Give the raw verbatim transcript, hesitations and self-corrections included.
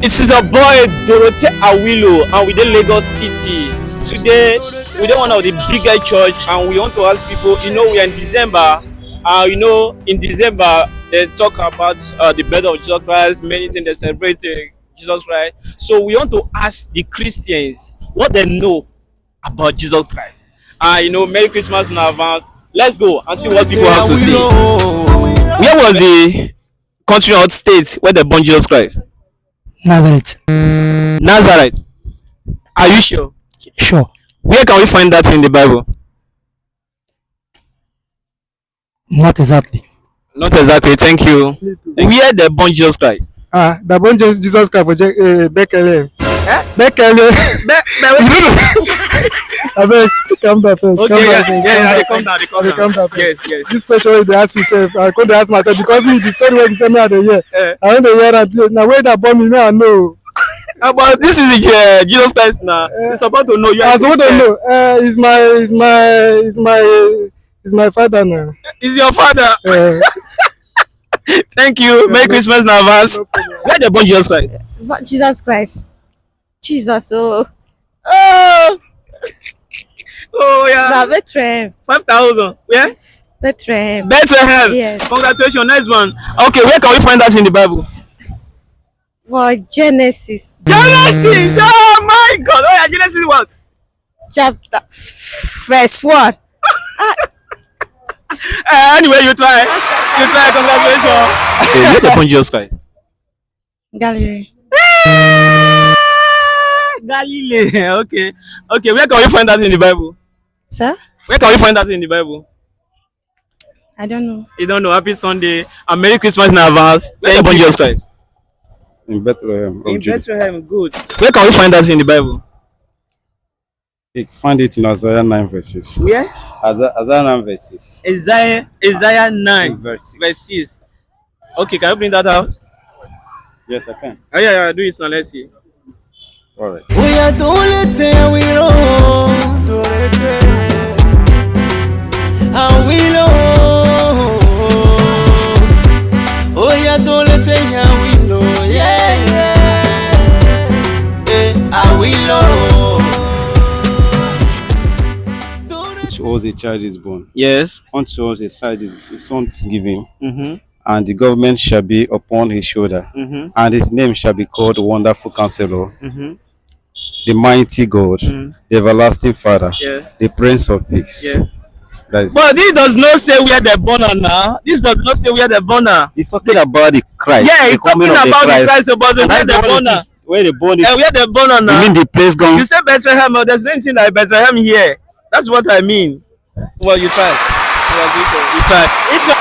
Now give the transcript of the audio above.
It is a boy, Dorothy Awilo, and we dey Lagos City. Today, we dey one of the biggest church, and we want to ask people, you know, we are in December, uh, you know, in December, they talk about uh, the birth of Jesus Christ, many things they celebrate uh, Jesus Christ. So we want to ask the Christians what they know about Jesus Christ. Uh, you know, Merry Christmas in advance. Let's go and see what people have to say. Where was the country or state where they born Jesus Christ? Nazareth. Nazareth. Are you sure? Sure. Where can we find that in the Bible? Not exactly. Not exactly. Thank you. Where they born Jesus Christ? Ah, they born Jesus Christ for Je- uh, Bethlehem. Bethlehem. Abeg, calm down first. Okay, calm yeah, down first. yeah, yeah, calm they down. Come down, they come They down. Calm down first. Yes, yes. This question wey you dey ask me sef, I come dey ask myself because me the story wey be say me I dey hear. Eh. I don dey hear am play. Na where that born me, me I know. Uh, but this is the uh, Jesus Christ now. Eh. You're supposed to know. You I suppose to know. Uh, is my is my is my is my father now. Is your father. Uh, Thank you. Merry Christmas in advance. no problem. Where they born Jesus Christ? Jesus Christ. Jesus, oh. Oh. Oh yeah. Na Bethlehem. Five thousand. Where? Bethlehem. Bethlehem. Yes. Congratulations. Nice one. Okay, where can we find that in the Bible? For Genesis Genesis. Oh my God. Oh yeah, Genesis what? Chapter verse one. Uh, anyway, you try. You try. Congratulations. Okay, where they born Jesus Christ? Galilee. Galilee. Okay. Okay. Where can we find that in the Bible? Sir? Where can we find that in the Bible? I don't know. You don't know. Happy Sunday and Merry Christmas in advance. Where they born Jesus Christ? In Bethlehem of In Judah. Bethlehem. Good. Where can we find that in the Bible? You find it in Isaiah nine verses. Where? Isaiah, Isaiah nine verses. Isaiah Isaiah nine Verses. Verse six. Okay, can you bring that out? Yes, I can. Oh yeah, yeah, do it now. Let's see. All right. Oya tó lè tẹ àwìn lò. Àwìn lò. Oya tó lè tẹ àwìn lò. Yeah, yeah. Eh, àwìn lò. Unto us a child is born. Yes. Unto us a child is a son is given, Mm-hmm. and the government shall be upon his shoulder, Mm-hmm. and his name shall be called Wonderful Counselor, Mm-hmm. the Mighty God, Mm. the Everlasting Father, Yeah. the Prince of Peace. Yeah. That is. But this does not say where they born her now. This does not say where they born her. He's talking about the Christ. Yeah, the he's talking coming of the about the Christ. Christ, about the where That's they what born it her. is. Where they born it. Uh, where they born her You now. mean the place gone? You say Bethlehem, but there's anything like Bethlehem here. That's what I mean. Well, you try. You try. You try.